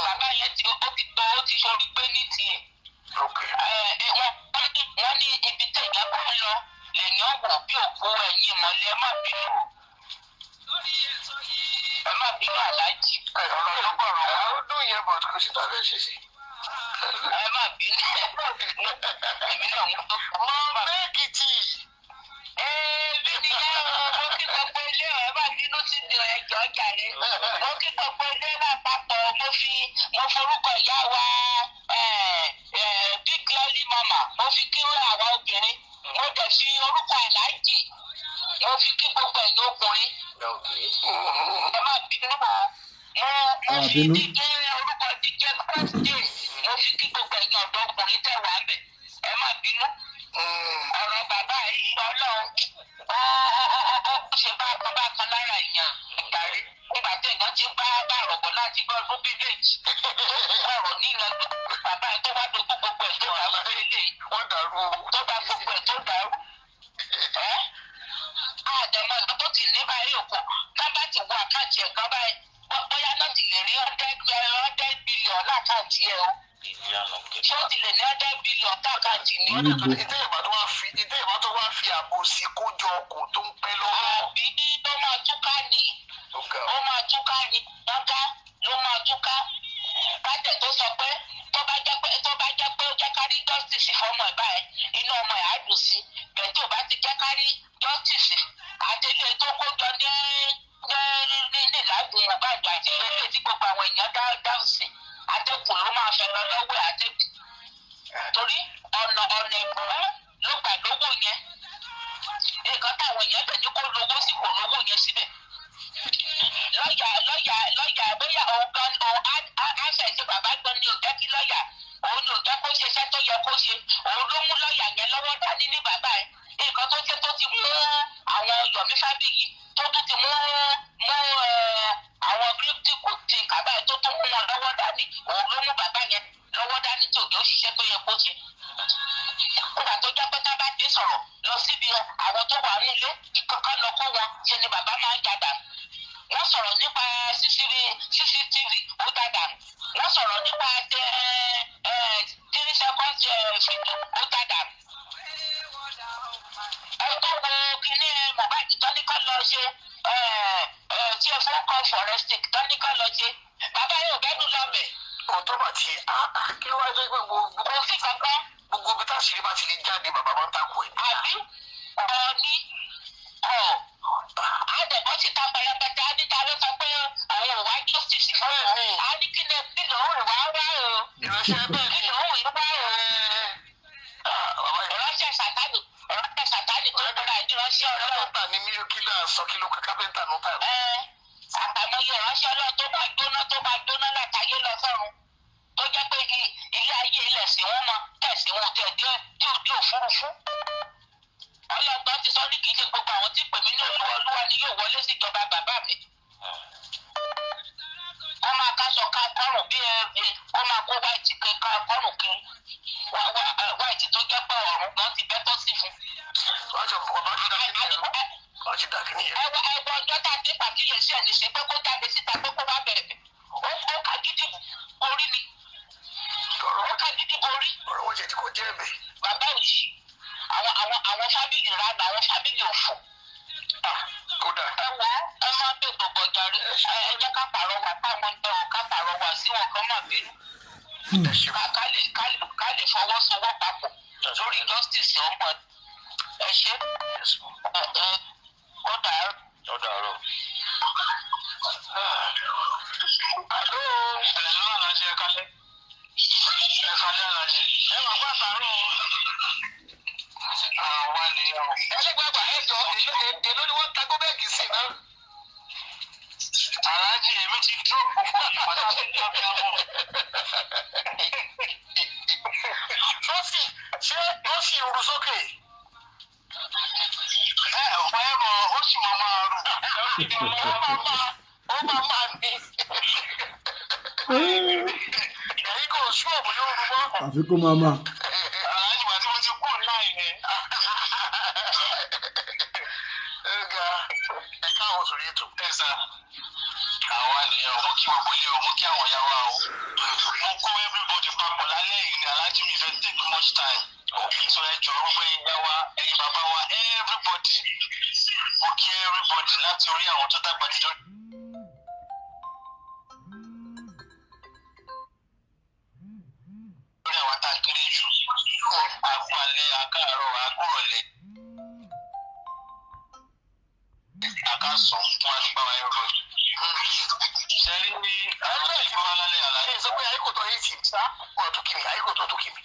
Bàbá yẹn ti ó ti tó, ó ti sọrí pé ní tiẹ̀. Ok. Ẹ, wọ́n ní ibi tẹ̀yàn bá lọ lèèyàn wò bí òkú ẹ̀yìn ìmọ̀lẹ́. Ẹ má bínú o, ẹ má bínú, aláàjì. Ọ̀rọ̀ ló bọ̀rọ̀ wá. Ó dùn yẹn bọ̀, kò sí tá a fẹ́ ṣe sí. Ẹ má bínú, ẹ má bínú, èmi náà mo tó. Mọ Mẹ́kìtì. Èmi nìyẹn o. Mo kí gbogbo ilé o. Ẹ má bínú sí mi o, ẹ jọ̀ọ́ jàre. Mo kí gbogbo ilé lápapọ̀. Mo forúkọ ìyá wa Big Lolly Mama, mo fi kí àwa obìnrin. Mo dẹ̀ fi orúkọ aláàjì, mo fi kí gbogbo ẹ̀yin ọkùnrin. Ẹ má bínú o. Mo fi Àbínú. dídé orúkọ dídé birthday, mo fi kí gbogbo ẹ̀yin ọ̀dọ́ ọkùnrin tẹ̀ wá bẹ̀. Ẹ má bínú. Ọ̀rọ̀ bàbá yìí, Ọlọ́run, ó ṣe bá bàbá kan lára èèyàn ìgbàre nígbà tí èèyàn ti bá rọ̀bọ̀ láti gbọ́ ọdún bíi méjì tó ọ̀rọ̀ níyan bàbá yìí tó wá dojú gbogbo ẹ̀ tó dàrú lélẹ̀. Wọ́n dàrú o. Tó bá gbogbo ẹ̀ tó dàrú ẹ́, àdàmọ́ nǹkan tó ti ní báyìí òkò tá bá ti wọ account ẹ̀ gan báyìí, bóyá náà ti lè rí 100 billion l'account ẹ̀ o. Bílíọ̀nù. Ṣé ó ti lè ní 100 billion l'account ní? Níbo? Ìdí ìbá tó wá fi àbò sí kójọ kò tó ń pẹ́ lọ́wọ́. Àbí ló máa túká ni? Ó ga. Ó máa túká ni, lọ́gá ló máa túká. Kájẹ̀ tó sọ pé tó bá jẹ́ pé ó jẹ́ ká rí justice fọ́mọ ẹ̀ báyìí, inú ọmọ ẹ̀ á dùn sí bẹ́ẹ̀. Tí ò bá ti jẹ́ ká rí justice, àtẹlé tó kó jọ ní ní ìlàgùn Mohbad àti ilé tí gbogbo àwọn èèyàn dá dáhùn sí, atẹ́kùn ló máa fẹ́ lọ lọ́wọ́ ẹ̀, atẹ́kùn, torí ọ̀nà ìbúrú ló gbà lówó yẹn. Nǹkan táwọn èèyàn tẹ̀ ní kó lówó sí, kò lówó yẹn síbẹ̀. Lọ́ọ̀yà bóyá òun gan, òun á ṣe ṣe bàbá gan ni ò jẹ́ kí lọ́ọ̀yà, òun ni ò jẹ́ kó ṣe iṣẹ́ tó yẹ kó ṣe. Òun ló mú lọ́ọ̀yà yẹn lọ́wọ́ dání ní bàbá ẹ̀. Nǹkan tó ṣe tó ti mú àwọn Yomi Fabiyi, tó tún ti mú àwọn critical thinker báyìí, tó tún mú wọn lọ́wọ́ dání, òun ló mú bàbá yẹn lọ́wọ́ dání tí òjò ṣiṣẹ́ tó yẹ kó ṣe. Nígbà tó jẹ́ pé tá bá ti sọ̀rọ̀ lọ síbi àwọn tó wà nílé kankan lọ kó wọn ṣe ni bàbá máa ń jàdà. Wọ́n sọ̀rọ̀ nípa CCTV, ó dàdà. Wọ́n sọ̀rọ̀ nípa 3 seconds video, ó dàdà. Ẹ tó wo kíní Mohbad tó ní ká lọ ṣe tí ẹ fún call forensic tó ní ká lọ ṣe, bàbá yóò bẹ́nu lọ́bẹ̀. Òótọ́ bá ti kí ló wá jẹ́ pé gbogbo Kò sí kankan. gbogbo ibi tá àṣírí bá ti lè jáde, bàbá máa ń takò ẹ̀. Àbí ọ̀ọ́ni ọ̀ àdẹ̀bọ́ ti ta pẹrẹpẹtẹ á ní ta ló sọ pé òun ò wá justice fún òun? Á ní kí ni kí lòun wá wá o? Ìránṣẹ́ bẹ́ẹ̀ Kí ni. lòun wá o? Bàbá yìí. Ìránṣẹ́ Sàtánì, ìránṣẹ́ Sàtánì tó gbọ́dọ̀ àìní ìránṣẹ́ Ọlọ́run. Kápẹ́ńtà ni mí, kí ló sọ, kí ló kápẹ́ńtà nù tà. Ẹ àtàmọye ìránṣẹ́ Ọlọ́run tó máa jóná, tó máa jóná látàyé lọ sọ́run. Tó jẹ́ pé ilé ayé ilẹ̀ sí wọn mọ tẹ̀sí wọn tẹ̀ dé tí ò dé òfurufú. Ọlọ́gbọ́n ti sọ ní kì í ṣe gbogbo àwọn tí pè mí ní Olúwa Olúwa ni yóò wọlé síjọba bàbá mi. Kó máa káṣọ ká kọ́rùn bí ẹ kó máa kó white ká kọ́rùn kiri, white tó jẹ́ pé ọ̀run gan ti bẹ́tọ́ sí fún. Wọ́n ti bàbá ti dá kíní yẹn, wọ́n ti dá kíní yẹn. Ẹwọ ẹwọ ọjọ́ tá a ti pàkíyèsí ẹ̀ nìṣẹ́ pé kó jáde síta pé kó wá bẹ̀rẹ̀, ó ká gidi borí ni. Ọ̀rọ̀ Ó wọn ká gidi borí. Ọ̀rọ̀ wọn jẹ́ tí kò jẹ́ ẹ̀bẹ̀. Bàbá òsì, àwọn family rádà, àwọn family òfò. Kódà. Ẹ wọ ẹ má bèbò bọ̀jàre, ẹ jẹ́ ká pàrọwà táwọn ń tọ́, ká pàrọwà sí wọn kan má bínú. Ẹ ṣeun. Ká lè fọwọ́sowọ́ papọ̀ lórí justice ọmọ ẹ ṣe ẹ ẹ ó dàárọ̀. Ó dàárọ̀. Àló. Ẹ̀lú Alájẹ, ẹ kálẹ́. Ẹ kálẹ́ Alájẹ. Ẹ wà fún àtàárọ̀ o. Àwa nìyẹn o. Ẹlẹ́gbàgbà, ẹ jọ, èló ni wọ́n ta gómẹ̀gì sí náà? Alájẹ, èmi ti drop gbogbo ìpàdé ìjọba àbọ̀. Wọ́n sì ṣé wọ́n sì rú sókè? Ẹ ọ̀pọ̀ ẹ mọ̀ ó sì mọ̀ máa rù. Ó máa máa ó máa máa ní. Ẹ̀yin kò sún ọ̀bùn yóò rú mọ́. Àfi kó máa máa. Alájẹ, wà tí mo ti kúrò láì yẹn. Ẹ ga, ẹ káàbọ̀ sórí ètò. Ẹ sà. Àwa nìyẹn o, mo kí gbogbo ilé o, mo kí àwọn ìyá wa o. Mo kó everybody papọ̀ lálẹ́ yìí ni Alájì mi fẹ́ take much time. So ẹ jọ̀ọ́, gbogbo ẹ̀yin ìyá wa, ẹ̀yin bàbá wa, everybody. Mo kí everybody láti orí àwọn tó dàgbà jù lórí àwọn tá a kéré jù. Àkú alẹ́, àkàárọ̀, àkúrọ̀lẹ́. Àkàsọ̀ fún àdúgbò wa everybody. Ṣé rí àwọn tó ìgbọ́ wa lálẹ́, Alájì? Ẹ sọ pé ayé kò tọ́ yìí tì sá wọ́n tún kí mi, ayé kò tọ́ tó kí mi.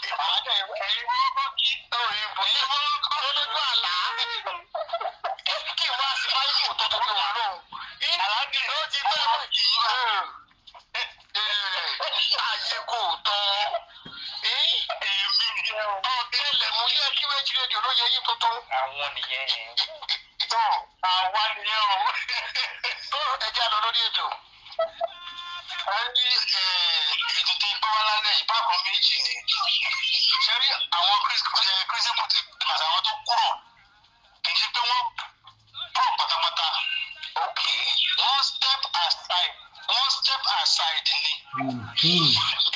Ẹ̀yin wọ́n kọ́ kí. Ẹ̀yin kọ́ lójú àlá. Kí n wá sí báyìí kò tọ́ tó kí wọn lóhùn. Alájì Ó ti tọ́ ayé kò tọ́. Èmi jẹ́ o. Ọ̀tẹlẹ̀múyẹ́ kí wẹ́ẹ́ jí rédíò ló yẹ yín tuntun. Àwọn nìyẹn. Tó àwa nìyẹn o. Tó ẹjẹ́ àlọ́ lórí ètò. Wọ́n ní ètò tó ń gbọ́ wá lálẹ́ yìí bákan méjì ni. Ṣé rí àwọn Christian àti àwọn tó kúrò, kì í ṣe pé wọ́n kúrò pátápátá. Ok. One step aside ni.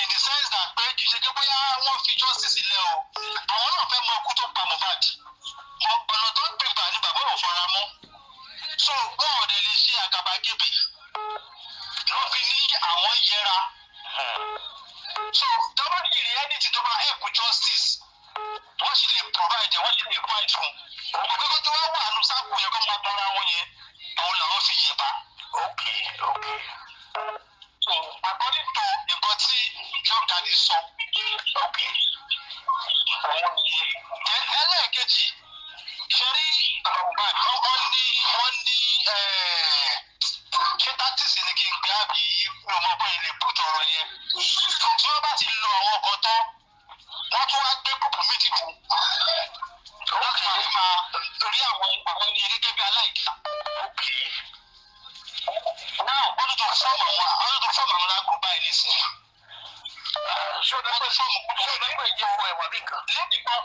In the sense that pé kì í ṣe pé bóyá wọ́n fi justice sílẹ̀ o. Àwọn náà fẹ́ mọ ikú tó pa Mohbad. Ọ̀nà tó ń gbègbà ni bàbá ò fara mọ́. So wọn ò dẹ̀ lè ṣe àgàbàgebè. Wọ́n fi ní àwọn yẹra. So tó bá sì rí anything tó bá help justice, wọ́n sì lè provide, wọ́n sì lè fight fún. Òkèkè tó wá wà nù sáàkù yẹn kó máa bára wọn yẹn, àwọn làwọn fi yè bá. Ok. So according to nǹkan tí Job Daddy sọ, òun nìyẹn. Then ẹlẹ́ẹ̀kejì, ṣe rí Mohbad, wọ́n ní ṣé tactics ni kí n gbé àbí mi ò mọ bóyá ilé put ọ̀rọ̀ yẹn. Tí wọ́n bá ti lo àwọn ọkọ̀ tán, wọ́n tún wá gbé group méjì fún láti máa fi máa rí àwọn ẹni gẹ́gẹ́ bí aláìka. Now wọ́n tún ti form àwọn lágbo báyìí nísìnyí. Ṣé o Wọ́n dápẹ́ ti form ṣé o dápẹ́ ìjẹ́ fún ẹ̀wà bí nǹkan? Lẹ́yìn kan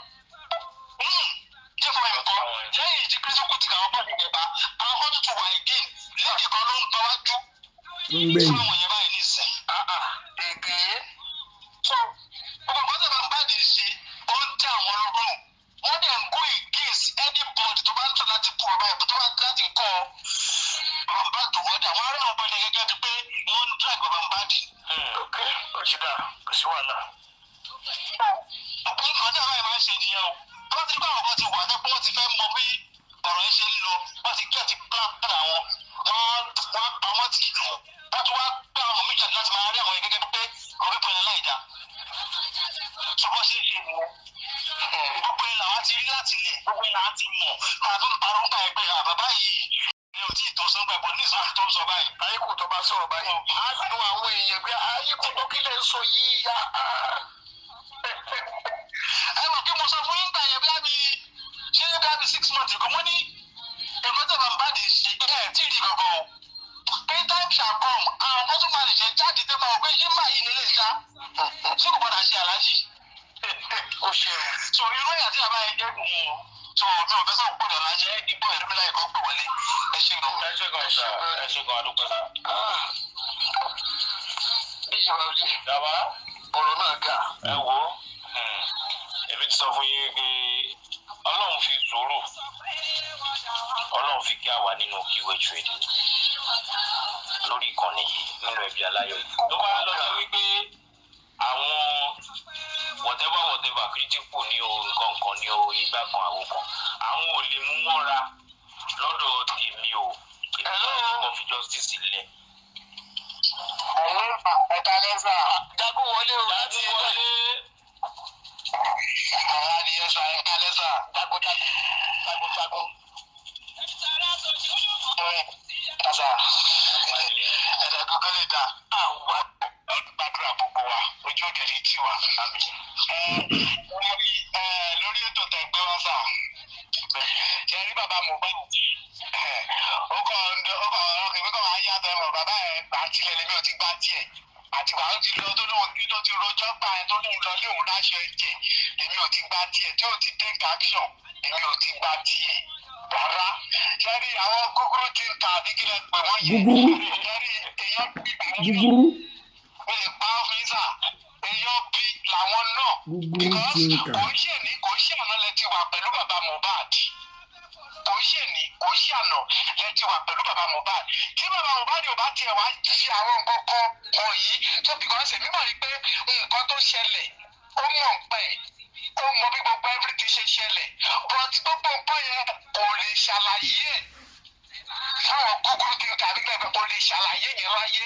jẹ́ fún ẹ̀kọ́ lẹ́yìn tí Kristo kù ti kàwọn bọ́ọ̀lù yẹn bá àwọn kan tuntun wà again, lẹ́yìn kan ló ń gba wájú Ló ń gbẹ̀yìn. fún àwọn yẹn báyìí nísìnyí. Ègé. So gbogbo nǹkan tó bá ń bá di ṣe, ó ń tẹ àwọn lọ́rùn, wọ́n dẹ̀ ń go against anybody tó bá ń tọ̀ láti kú bàbá ẹ̀, tó bá láti kọ́ bàbá tó wọ́dà wọ́n á rí àwọn bọ́ọ̀lù gẹ́gẹ́ bíi pé wọ́n ń drag bàbá Mohbad. Ok, ó ti dà, kò sí wàhálà. Ọ̀pọ̀ nǹkan tí bàbá yìí máa ń ṣe nìyẹn o. Tó bá ti rí pé àwọn kan ti wà ní pé wọ́n ti fẹ́ mọ bí ọ̀rọ̀ yẹn ṣe ń lọ, wọ́n ti get plan àwọn, wọ́n á pa wọ́n tì, wọ́n tún wá gbé àwọn míì jáde láti máa rí àwọn yẹn gẹ́gẹ́ bíi pé àwọn pípọ̀ yẹn láì dá. Ṣùgbọ́n ṣe é ṣe nìyẹn, gbogbo ẹ̀ làwọn ti rí láti ilẹ̀, gbogbo ẹ̀ làwọn ti mọ̀, ká tó ń parọ́ nípa ẹgbẹ́ àbàbá yìí ni ò tí ì tó. tó sọ báyìí, bọ̀ ní ìsọ̀rọ̀ tó ń sọ báyìí. Ayé kò tó bá sọ̀rọ̀ báyìí, á dùn àwọn èèyàn pé ayé kò tó kí lè sọ yìí ya. Ẹ mọ̀ pé mo sọ fún yín gbà yẹn bí i ṣé bí i 6 months ago, mo ní nǹkan tó bá ń bá di ṣe ẹ̀ tí ì rí gangan o, pé time shall come, àwọn kan tó máa lè ṣe jáde tó máa wọ pé ṣé máa yí nílé ṣá, ṣé kò padà ṣe aláàjì. Ó ṣe o. So irú ẹ̀yà tí bàbá yẹn jẹ́ kù ú, so mi ò fẹ́ sọ̀rọ̀ gbọ́dọ̀ lájẹ́ ìbọn ìlú mi láyé kan pè wọlé. Ẹ ṣe gan. Ẹ ṣe gan sà, ẹ ṣe gan, adúpẹ́ sà. Bí ìṣe máa jẹ Bàbá, ọ̀rọ̀ náà ga. Ẹ wo, èmi ti sọ fún yín pé Ọlọ́run fi sùúrù, Ọlọ́run fi kí àwa nínú QH Radio lórí ìkànnì yìí nínú ẹbí aláyọ̀ yìí. Tó bá lọ sí wípé àwọn whatever whatever critical ní o, nǹkan kan ní o, igbá kan, àwo kan, àwọn ò lè mú mọ́ra lọ́dọ̀ tèmi o. Èmi kò fi justice sílẹ̀. Ẹ̀ka lẹ́sà. Jagun wọlé o láti Jagun wọlé. Àwọn adìyẹ sà, ẹ̀ka lẹ́sà. Jagun jagun jagun jagun. Kasa. Ẹ̀dá gbogbo lè dà. Àwọn gbàdúrà gbogbo wa, ojú òde ní tiwa. Ẹ wọ́n rí ẹ lórí ètò tẹ̀gbẹ́ wa sà. Ṣé rí bàbá Mohbad? Ó kàn ó kàn ọ̀rọ̀ kìí kàn máa yàtọ̀ ẹ̀mọ̀ bàbá ẹ̀ gbà tilẹ̀ lèmi ò ti gbà tiẹ̀. Àtìgbà ó ti lọ tó lóun tó ti rojọ́ pa ẹ̀ tó lóun lọ lé òun láṣọ ẹ̀jẹ̀, èmi ò ti gbà tiẹ̀. Tí ò ti take action, èmi ò ti gbà tiẹ̀ rárá. Ṣé rí àwọn gúgúrú ti ń ta àbí kí lẹ pè wọ́n yẹn? Gúgúrú. Ṣé rí èèyàn bí Gúgúrú. Mi lè pa ọ́ fún yín sà, èèyàn bí làwọn náà. Gúgúrú Because ti ń kà. kò ń ṣe ní, kò ń ṣe àná lẹ ti wà pẹ̀lú bàbá Mohbad. Kò ń ṣe ní, kò ń ṣe àná lẹ ti wà pẹ̀lú bàbá Mohbad. Tí bàbá Mohbad ò bá tiẹ̀ wá ṣe àwọn nǹkan kan wọ̀nyí tó, because èmi mọ̀ ní pé nǹkan tó ṣẹlẹ̀, ó mọ̀ ń pẹ́, ó mọ bí gbogbo everything ṣe ṣẹlẹ̀, but gbogbo nǹkan yẹn kò lè ṣàlàyé ẹ̀ fáwọn gúgúrú tí ń kà nígbà pé kò lè ṣàlàyé yẹn láyé.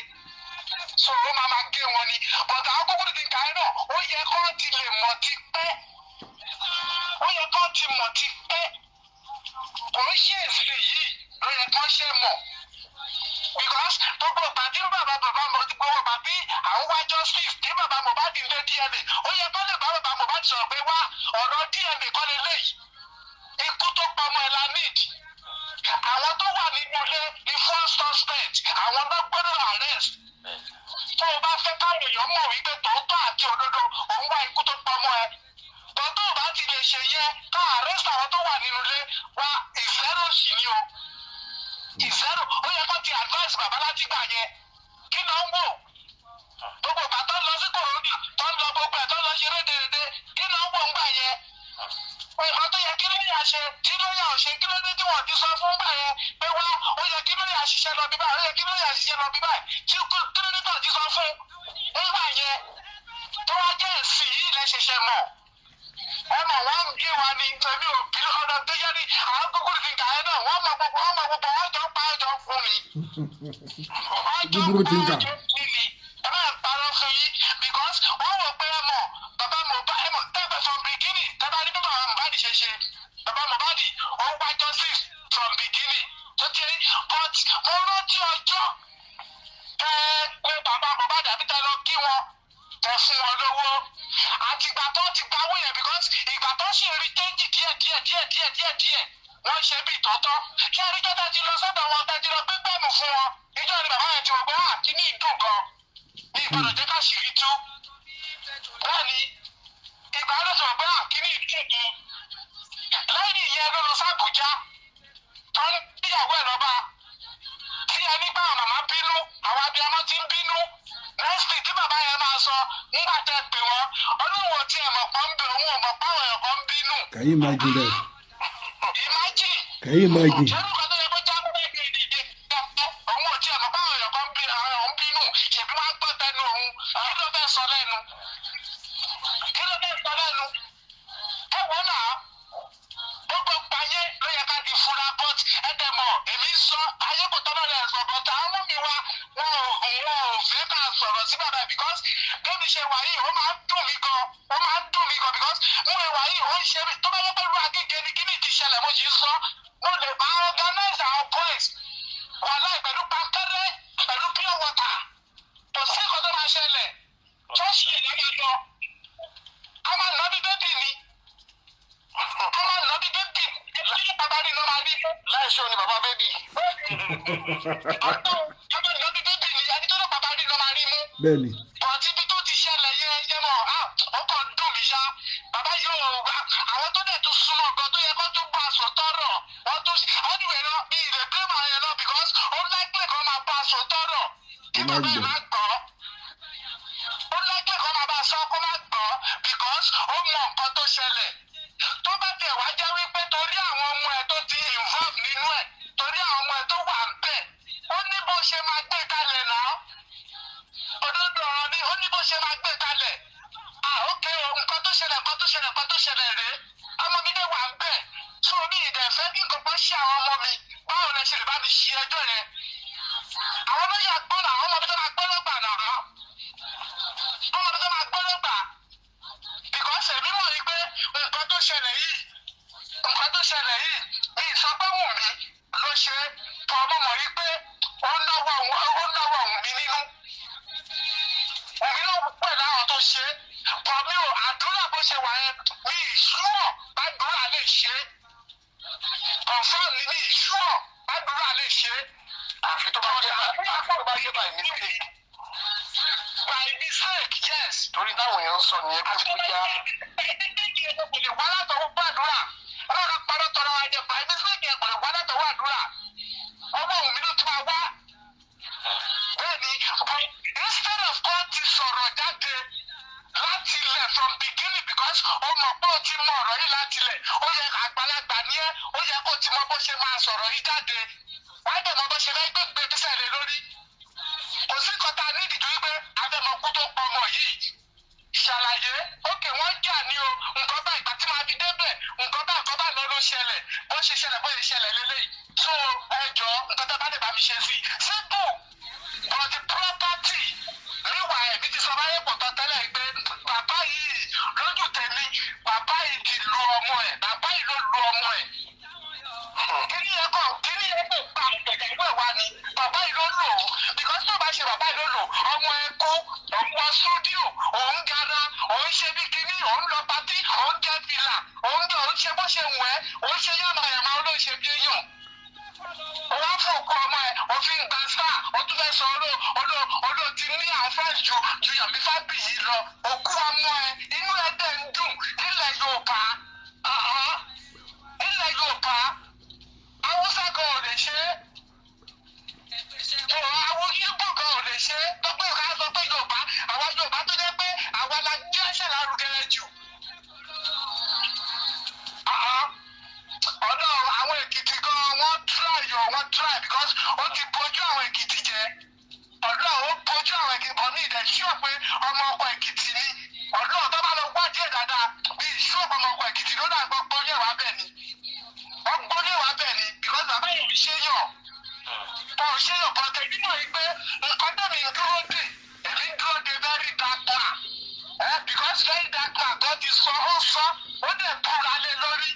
So ó máa ma gé wọn ni, but àwọn gúgúrú tí ń kà yẹn náà, ó yẹ kó ti lè mọ̀ ti pẹ́, ó yẹ kó ti mọ̀ ti pẹ́. Kò ń ṣe èsì yìí ló yẹ kó ṣe mọ̀, because gbogbo ìgbà tí bàbá mo gbogbo ìgbà tí àwọn wá justice, tí bàbá Mohbad ń lé DNA, ó yẹ kó lè bá bàbá Mohbad sọ̀rọ̀ pé wá, ọ̀rọ̀ DNA kọ́ lè léyìí, ikú tó pamọ́ ẹ̀ la need. Àwọn tó wà nínú ilé ní first suspect, àwọn náà gbọ́dọ̀ arrest. Tó o bá fẹ́ káwọn èèyàn mọ̀ wípé tòótọ́ àti òdodo òun wá ikú tó pamọ́ ẹ tó tó o bá ti lè ṣe yẹ ká arrest àwọn tó wà nínú ilé wa, ìzẹ́rò sì ni o, ìzẹ́rò. Ó yẹ kó ti advice bàbá láti gbà yẹn. Kí náà ń wò gbogbo ìgbà tó ń lọ sí coroner, tó ń lọ gbogbo ẹ̀, tó ń lọ ṣe rédèrèdè, kí náà ń wò ń gbà yẹn? Nǹkan tó yẹ kí lóyà ṣe tí lóyà ò ṣe, kí ló dé tí wọ́n ti sọ fún gbà yẹn pé wá, ó yẹ kí lóyà ṣiṣẹ́ lọ bí báyìí, ó yẹ kí lóyà ṣiṣẹ́ lọ bí báyìí, tí kí ló dé tó ti sọ fún nígbà yẹn, tó wá jẹ́ ẹ̀sìn yìí lẹ ṣẹ̀ṣẹ̀ mọ̀? Ẹ mọ̀ wọ́n ń gé wa ní èmi ò bí ọ̀nà tó yẹ ní àwọn gúgúrú ti kà ẹ́ náà, wọ́n mọ gbogbo, wọ́n mọ gbogbo, wọ́n jọ ń pa ẹjọ́ fún mi. Wọ́n jọ ń Gúgúrú pa ti ń kà. ẹjọ́ fún mi. Ẹ máa ń parọ́ fún yín because wọ́n wò pé ẹ mọ̀ bàbá Mohbad, ẹ mọ̀ tẹ́gbẹ́ from beginning, tẹ́bá ní bí bàbá Mohbad ṣe ṣe, bàbá Mohbad ó wá justice from beginning tó ti rí. But mo rántí ọjọ́ tẹ́ pé bàbá Mohbad àbí tẹ́ lọ kí wọn, tẹ́ fún wọn lówó, àtìgbà tó ti gba owó yẹn, because ìgbà tó ṣì rí change díẹ̀ díẹ̀ díẹ̀ díẹ̀ díẹ̀ díẹ̀, wọ́n ṣe bí tòótọ́. Ṣé ẹni tó tẹ́ ti lọ sọ́dọ̀ wọn, tẹ́ ti lọ gbé gbẹ̀mù fún wọn, ìjọ ni bàbá yẹn ti wọ̀ pé à kí ní ìdùn gan ní ìgbọ́dọ̀ jẹ́ ká sì rí tú. Bẹ́ẹ̀ ni ìgbà ló sọ pé à kí ní ìdùn gan. Lẹ́yìn ìyẹn ló lọ sí Àbújá tó ń níyàwó ẹ̀ lọ́ba tí ẹni bá àwọn màmá bínú, àwọn abiyamọ ti ń bínú. Next thing tí bàbá yẹn máa sọ nígbà tẹ́ pè wọ́n, olóhùn ò tiẹ̀ mọ̀ pọ́n ń bẹ, òun ò mọ̀ páwọn èèyàn kan ń bínú. Can you imagine that? Imagine. Can you imagine? Ṣé orúkọ tó yẹ kó jábọ́ bẹ́ẹ̀ kì í dìde? Òun ò tiẹ̀ mọ̀ páwọn èèyàn kan ń bínú, àwọn ń bínú, ṣèbí wọ́n á gbọ́ tẹnu òun. Kí ló fẹ́ sọ lẹ́nu? Kí ló fẹ́ sọ lẹ́nu? Ẹ wọ́n náà, gbogbo gbàyé ló yẹ ká di fura, but ẹ dẹ̀ mọ̀ èmi ń sọ ayé kò tọ́nà lẹ̀ sọ, but àwọn ọmọ mi wa wọn ò fẹ́ ká sọ̀rọ̀ sí bàbá ẹ̀, because bẹ́ẹ̀ mi ṣe wà yìí, ó máa ń dùn mí gan, ó máa ń dùn mí gan, because mo lè wà yìí, ó ń ṣe mí tó bá yẹ pé irú Agége ni kíní ti ṣẹlẹ̀, mo sì ń sọ, mo lè máa organize our boys wà ẹ̀ pẹ̀lú pankẹ́rẹ́, pẹ̀lú pure water. Kò sí nǹkan tó máa ṣẹlẹ̀. Ṣọ́ọ̀ṣì ẹ̀ ló máa lọ. A máa nà bí baby ni. A máa nà bí baby. Ẹni bàbá rí ló máa rí. Láìsọ ni bàbá baby. Ọ̀tọ̀ a máa nà bí baby ni. Ẹni tó lọ bàbá rí ló máa rí mú. Bẹ́ẹ̀ni. But ibi tó ti ṣẹlẹ̀ yẹn yẹn mọ̀, ah, ó kàn ń dùn mí ṣá. Bàbá yóò wá àwọn tó dẹ̀ tún súnmọ́ gan tó yẹ kó tún bá aṣọ tọrọ. Wọ́n tún anyway náà mi ì lè blame àwọn yẹn náà because ó likely kó máa bá aṣọ tọrọ. Kí Kó má bàbá yẹn gbọ́. má gbọ́. Ó likely kó máa bá aṣọ kó má gbọ́ because ó mọ nǹkan tó ṣẹlẹ̀. Tó bá tẹ̀ wá jẹ́ wípé torí àwọn ọmọ ẹ̀ tó ti involve nínú ẹ̀, torí àwọn ọmọ ẹ̀ tó wà ń bẹ̀, ó ní bó ṣe máa gbé kalẹ̀ náà. Òdodo ọ̀rọ̀ ni, ó ní bó ṣe máa gbé kalẹ̀. Ah, ok o, nǹkan tó ṣẹlẹ̀, nǹkan tó ṣẹlẹ̀, nǹkan tó ṣẹlẹ̀ rèé. Ọmọ mi dé wà ń bẹ̀. So mi ì dẹ̀ fẹ́ kí nǹkan kan ṣe àwọn ọmọ mi. Báwo lẹ ṣe lè bá mi ṣe ẹjọ́ yẹn? Àwọn lọ́yà gbọ́ náà, àwọn ọmọ mi tó máa gbọ́ lọ́gbà náà. Ọmọ mi tó máa gbọ́ lọ́gbà. Because èmi mọ̀ wípé nǹkan tó ṣẹlẹ̀ yìí, nǹkan tó ṣẹlẹ̀ yìí, mi ì sọ pé Wùnmí ló ṣe é. Tọ́ ọmọ mọ̀ wípé ó náwó òun, ó náwó òun mi nínú. Wùnmí ló pẹ̀lú àwọn tó ṣe é. Bọ̀ mi ò àdúrà bó ṣe wà yẹn, mi ì sure bàdúrà lè ṣe é. Confirm ni, mi ì sure bàdúrà lè ṣe é. Àfi tó bá jẹ́ by mistake. By mistake, yes. Torí táwọn èèyàn ń sọ nìyẹn pé Àti tó bá bóyá jẹ́ kò lè wá látọwọ́ àdúrà. Ọlọ́run parọ́ tọrọ wa jẹ, by mistake yẹn kò lè wá látọwọ́ àdúrà. Ọwọ́ Wùnmí ló tún máa wá. Bẹ́ẹ̀ni, but instead of kó ti sọ̀rọ̀ jáde láti ilẹ̀ from beginning, because ó mọ̀ pé ó ti mọ ọ̀rọ̀ yìí láti ilẹ̀, ó yẹ àgbàlagbà ní ẹ́, ó yẹ kó ti mọ bó ṣe máa sọ̀rọ̀ yìí jáde. Wàá dẹ̀ mọ bó ṣe fẹ́ gbé gbèsè lé lórí. Kò sí nǹkan tá a ní ìdíjú wípé abẹ́mọkú tó pọ̀ ọmọ yìí. Ṣàlàyé, ókè, wọ́n jà ní o, nǹkan báyìí, ìgbà tí màá fi débẹ̀, nǹkan báyìí, nǹkan báyìí ló ló ṣẹlẹ̀, bó ṣe ṣẹlẹ̀, bó ṣe ṣẹlẹ̀ lélẹ́yìí. So ẹ jọ, nǹkan tó bá lè bá mi ṣe sí simple, but the property, meanwhile, èmi ti sọ báyé pọ̀ tán tẹ́lẹ̀ pé bàbá yìí, lójú tèmi, bàbá yìí ti lu ọmọ ẹ̀, bàbá yìí ló lu ọmọ ẹ̀. Kíní yẹn kọ, kíní yẹn kò gba ìgbẹ̀gbẹ̀ ìwé wa ni bàbá yìí ló lò ó, because tó bá ṣe bàbá yìí ló lò ọmọ ẹ kú, òun wọ studio, òun gara, òun ṣe bí kíní, òun lọ party, òun jẹ fìlà, òun jẹ, òun ṣe bó ṣe wù ẹ́, òun ṣe yàmàyàmà, ó ló ṣe bí èèyàn. Òun á fò kú ọmọ ẹ, òfin gba star, ó tún fẹ́ sọ olóò olóò olóò ti ní àwọn fans ju ju Yomi Fabiyi lọ. Òkú ọmọ ẹ, inú ẹ dẹ̀ ń dùn nílẹ̀ Yorùbá. Ọ̀hán. Nílẹ̀ Yorùbá, Haúsá gan ò lè ṣe é, àwọn Yíbò gan ò lè ṣe é, tọ́pẹ́ ká sọ pé Yorùbá, àwa Yorùbá tó jẹ́ pé àwa la jẹ́ ẹ̀ṣẹ̀ lárugẹ jù. Ọ̀hán. Ọ̀dọ̀ àwọn Èkìtì gan, wọ́n try o, wọ́n try, because ó ti bójú àwọn Èkìtì jẹ́. Ọ̀dọ̀ ó bójú àwọn Èkìtì bọ̀ ní ìdẹ̀ ṣúọ̀ pé ọmọ ọkọ̀ Èkìtì ni. Ọ̀dọ̀ tó bá lọ wádìí ẹ̀ dáadáa bí ìṣúọ̀ ọmọ ọkọ̀ Èkìtì ló dà gbọ́ gbóyè wá bẹ̀ ni. Wọ́n gbóyè wá bẹ̀ ni because bàbá yìí ṣe yàn. Ò ṣe yàn, but èmi mọ̀ yìí pé nǹkan tẹ̀mí ń dúró dè, èmi ń dúró de very dark man. Eh, because very dark man gan ti sọ, ó sọ, ó dẹ̀ búra lé lórí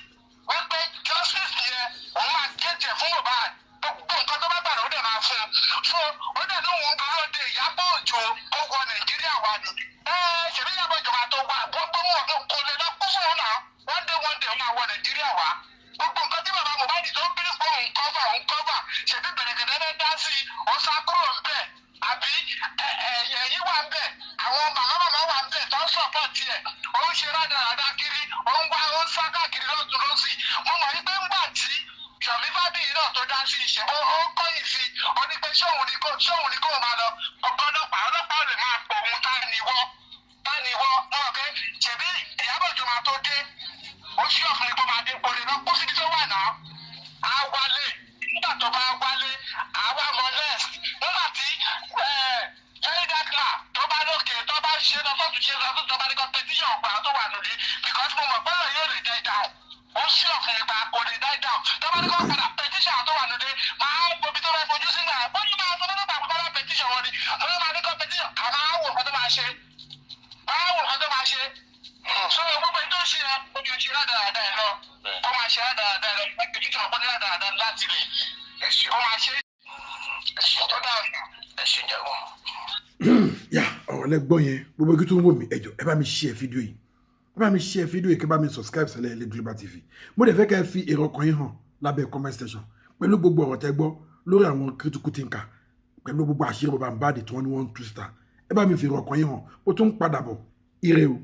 wípé justice yẹn, òun máa kéjẹ fún Mohbad, gbogbo nǹkan tó bá gbà ló dẹ̀ máa fún un. So ó dẹ̀ ní òun dúró de Ìyábọ̀ Òjó kó wọ Nàìjíríà wá ni. Ẹ ṣèbí Ìyábọ̀ Òjó máa tó wá, gbogbo wọn kò lè lọ kú fún òun náà. One day, one day, ó máa wọ Nàìjíríà wá. Gbogbo nǹkan tí bàbá Mohbad tó ń bí pé òun cover, òun cover, ṣèbí bẹ̀rẹ̀kẹ̀dẹ̀ bẹ́ẹ̀ dá sí i, ó sá kúrò ń bẹ̀, àbí ẹ̀yìn wà ń bẹ̀, àwọn màmá màmá wà ń bẹ̀ tó ń support ẹ̀. Ó ń ṣe rádaràda kiri, ó ń wá, ó ń sá káàkiri lọ́tún lọ́sì. Mo mọ̀ wípé ńgbà tí Yomi Fabiyi náà tó dá sí iṣẹ́, ó kọ́yìn sí i, ó ní pé ṣóun ni kó máa lọ ọgbọ́n ọlọ́pàá, ọlọ́pàá ò lè máa pọ̀ òun. Tá ni wọ́, tá ni wọ́? Mo mọ̀ pé ṣèbí Ìyábọ̀ Òjó máa tó dé, ó ṣí ọ̀fun ni kó máa dé, kò lè lọ kó síbi tó wà náà. Á wálé, nígbà tó bá wálé, àwa mọ next. Nígbà tí very dark man tó bá lókè, tó bá ṣe lọ sọ́tún, ṣe lọ sọ́tún, tó bá ní competition ọ̀gbà tó wà lórí, because mo mọ̀ bọ́lọ̀ yóò lè die down. Ó ṣí ọ̀fun ìgbà kò lè die down. Tó bá ní kó padà petition tó wà lóde, máa ń gbobi tó fẹ́ fojú sí náà, ó ní máa sọ fún bàbá bá petition wọn ni wọ́n máa ní competition, àmọ́ àwò nǹkan tó máa ṣe, àwò nǹkan tó máa ṣe. So gbogbo ètò ìṣe yẹn, ó ti ṣe rádaràda ẹ lọ, kó máa ṣe rádaràda ẹ lọ, petition ọ̀pọ̀ ní rádaràda láti lè Ẹ ṣeun. kó máa ṣe. Ẹ Yà, ọ̀rọ̀ lẹ́gbọ́n yẹn. Gbogbo ibi tó ń wò mí, ẹ jọ̀ọ́, ẹ bá mi share fídíò yìí, ẹ bá mi share fídíò yìí, kẹ́ bá mi subscribe sílẹ̀ ilé Global TV. Mo dẹ̀ fẹ́ kẹ́ ẹ fi èrò ọkàn yín hàn lábẹ́ comment section pẹ̀lú gbogbo ọ̀rọ̀ tẹ́ gbọ́ lórí àwọn critical thinker, pẹ̀lú gbogbo àṣírí bàbá Mohbad tí wọ́n ní wọ́n ń tú síta. Ẹ bá mi fi èrò ọkàn yín hàn. Ó tún ń padà bọ̀. Ire o.